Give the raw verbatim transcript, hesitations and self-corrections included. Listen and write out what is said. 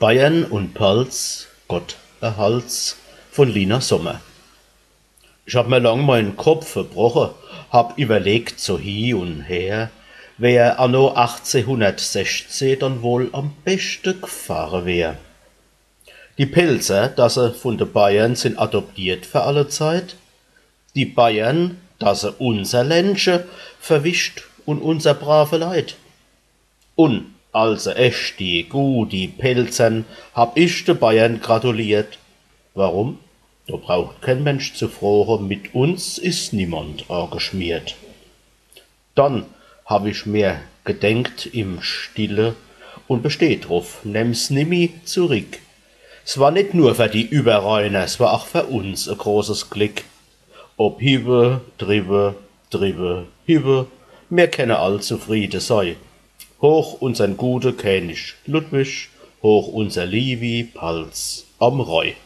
Bayern un Palz, Gott erhalt's, vun Lina Sommer. Ich hab mer lang mein Kopp verbroche, hab iwwerlegt so hie un her, wer anno achtzehhunnertsechzeh dann wohl am beschte gfahre wär. Die Pälzer, dass se vun de Bayern sin adoptiert fer alle Zeit, die Bayern, dass se unser Ländche verwischt un unser brave Leit. Un als se echt die gudi Pälzern, hab ich de Bayern gratuliert. Warum? Do braucht keen Mensch zu froche, mit uns is niemand ageschmiert. Dann hab ich mer gedenkt im Stille un besteh druff, nemm's nimmi zurick. S war net nur fer die Überrheiner, s war ach fer uns e großes Glick. Ob hiwwe, driwwe, driwwe, hiwwe, mir kenne all zufriede sei. Hoch unsern gute Känig Ludwig, hoch unser liewi Palz am Rhei.